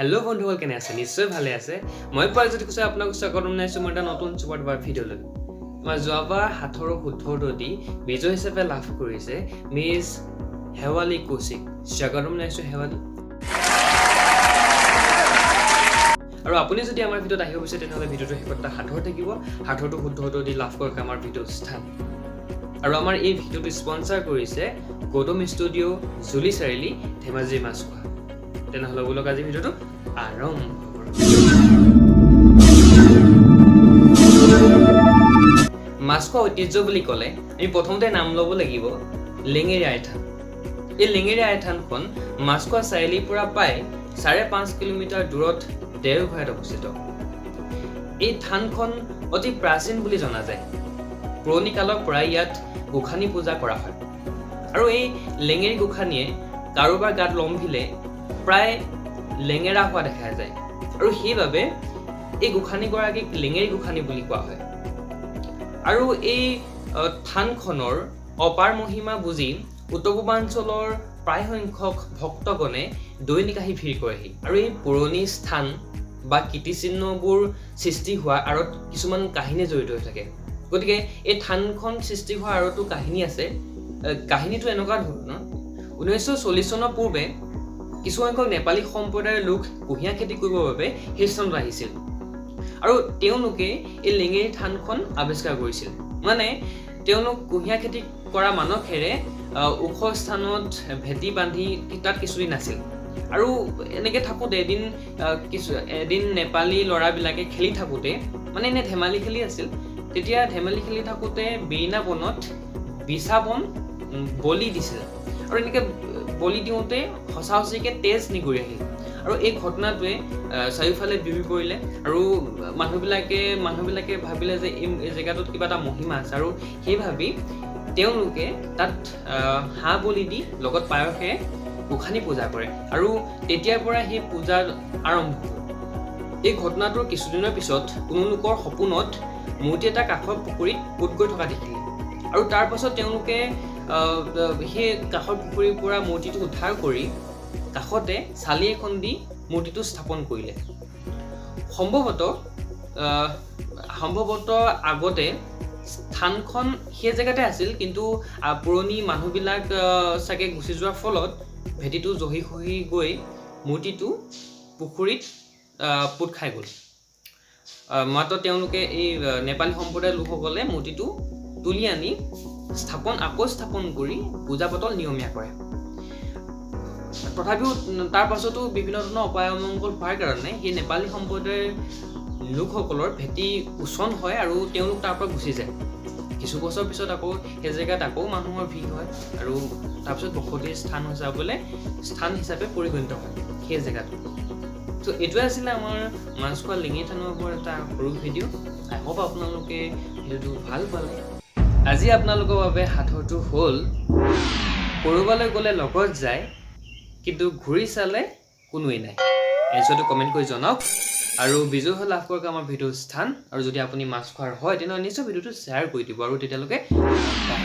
Hello' বন্ধুসকল, কেনে আছে? নিশ্চয় ভালে আছে। মই প্ৰাগজ্যোতি কুছাই আপোনাক স্বাগতম জনাইছোঁ মই এটা নতুন ছুপাৰ ডুপাৰ ভিডিঅ'লৈ। আমাৰ যোৱাবাৰ সাঁথৰৰ শুদ্ধ দি বিজয় হিচাপে লাভ কৰিছে মিছ শেৱালী কৌশিক। স্বাগতম জনাইছোঁ শেৱালী। আৰু আপুনি যদি আমাৰ ভিডিঅ'ত আহিব বিচাৰে, তেনেহ'লে ভিডিঅ'টোৰ শেষত এটা সাঁথৰ থাকিব। সাঁথৰটো শুদ্ধ উত্তৰ দি লাভ কৰক আমাৰ ভিডিঅ' স্থান। আৰু আমাৰ এই ভিডিঅ'টো স্পনচাৰ কৰিছে গৌতম ষ্টুডিঅ', জুলি চাৰিআলি, ধেমাজি, মাছখোৱা। তেনেহ'লে বোলক, আজি ভিডিঅ'টো আৰম্ভ কৰোঁ। মাছখোৱা ঐতিহ্য বুলি ক'লে আমি প্ৰথমতে নাম ল'ব লাগিব লেঙেৰী আইথান। এই লেঙেৰী আইথানখন মাছখোৱা চাৰিআলিৰ পৰা প্ৰায় 5.5 কিলোমিটাৰ দূৰত দেওঘৰীয়াত অৱস্থিত। এই থানখন অতি প্ৰাচীন বুলি জনা যায়। পুৰণি কালৰ পৰাই ইয়াত গোসানী পূজা কৰা হয় আৰু এই লেঙেৰী গোসানীয়ে কাৰোবাৰ গাত লম্ভিলে প্ৰায় লেঙেৰা হোৱা দেখা যায় আৰু সেইবাবে এই গোসানীগৰাকীক লেঙেৰী গোসানী বুলি কোৱা হয়। আৰু এই থানখনৰ অপাৰ মহিমা বুজি উত্তৰ পূৰ্বাঞ্চলৰ প্ৰায় সংখ্যক ভক্তগণে দৈনিক আহি ভিৰ কৰেহি। আৰু এই পুৰণি স্থান বা কীৰ্তিচিহ্নবোৰ সৃষ্টি হোৱাৰ আঁৰত কিছুমান কাহিনী জড়িত হৈ থাকে। গতিকে এই থানখন সৃষ্টি হোৱাৰ আঁৰতো কাহিনী আছে। কাহিনীটো এনেকুৱা ধৰণৰ: 1940 চনৰ পূৰ্বে কিছুসংখ্যক নেপালী সম্প্ৰদায়ৰ লোক কুঁহিয়াৰ খেতি কৰিবৰ বাবে সেই স্থানত আহিছিল আৰু তেওঁলোকে এই লেঙেৰী থানখন আৱিষ্কাৰ কৰিছিল। মানে তেওঁলোক কুঁহিয়াৰ খেতি কৰা মানসেৰে ওখ স্থানত ভেটি বান্ধি তাত কিছুদিন আছিল। আৰু এনেকৈ থাকোঁতে এদিন নেপালী ল'ৰাবিলাকে খেলি থাকোঁতে, মানে এনে ধেমালি খেলি আছিল, তেতিয়া ধেমালি খেলি থাকোঁতে বিৰিণা বনত বিছা বন বলি দিছিল আৰু এনেকৈ বলি দিওঁতে সঁচা সঁচিকৈ তেজ নিগৰি আহিল। আৰু এই ঘটনাটোৱে চাৰিওফালে বিয়পি পৰিলে আৰু মানুহবিলাকে ভাবিলে যে এই জেগাটোত কিবা এটা মহিমা আছে। আৰু সেই ভাবি তেওঁলোকে তাত হাঁহ বলি দি লগত পায়সে গোসানী পূজা কৰে আৰু তেতিয়াৰ পৰা সেই পূজা আৰম্ভ হ'ল। এই ঘটনাটোৰ কিছুদিনৰ পিছত কোনো লোকৰ সপোনত মূৰ্তি এটা কাষৰ পুখুৰীত পোত গৈ থকা দেখিলে আৰু তাৰ পাছত তেওঁলোকে সেই কাষৰ পুখুৰীৰ পৰা মূৰ্তিটো উদ্ধাৰ কৰি কাষতে চালি এখন দি মূৰ্তিটো স্থাপন কৰিলে। সম্ভৱতঃ আগতে স্থানখন সেই জেগাতে আছিল, কিন্তু পুৰণি মানুহবিলাক চাগে গুচি যোৱাৰ ফলত ভেটিটো জহি খহি গৈ মূৰ্তিটো পুখুৰীত পোত খাই গ'ল। মাত্ৰ তেওঁলোকে এই নেপালী সম্প্ৰদায়ৰ লোকসকলে মূৰ্তিটো তুলি আনি আকৌ স্থাপন কৰি পূজা পাতল নিয়মীয়া কৰে। তথাপিও তাৰ পাছতো বিভিন্ন ধৰণৰ অপায় অমংগল হোৱাৰ কাৰণে সেই নেপালী সম্প্ৰদায়ৰ লোকসকলৰ ভেটি উছন হয় আৰু তেওঁলোক তাৰ পৰা গুচি যায়। কিছু বছৰ পিছত আকৌ সেই জেগাত আকৌ মানুহৰ ভিৰ হয় আৰু তাৰপিছত বসতিৰ স্থান হিচাপে পৰিগণিত হয় সেই জেগাটো। ত' এইটোৱে আছিলে আমাৰ মাছখোৱা লিঙি থানৰ ওপৰত এটা সৰু ভিডিঅ'। আই হোপ আপোনালোকে ভিডিঅ'টো ভাল পালে। আজি আপোনালোকৰ বাবে সাঁথৰটো হ'ল, ক'ৰবালৈ গ'লে লগত যায়, কিন্তু ঘূৰি চালে কোনোৱেই নাই। এনচাৰটো কমেণ্ট কৰি জনাওক আৰু বিজয় হৈ লাভ কৰক আমাৰ ভিডিঅ'ৰ স্থান। আৰু যদি আপুনি মাছখোৱাৰ হয়, তেনেহ'লে নিশ্চয় ভিডিঅ'টো শ্বেয়াৰ কৰি দিব। আৰু তেতিয়ালৈকে বাই।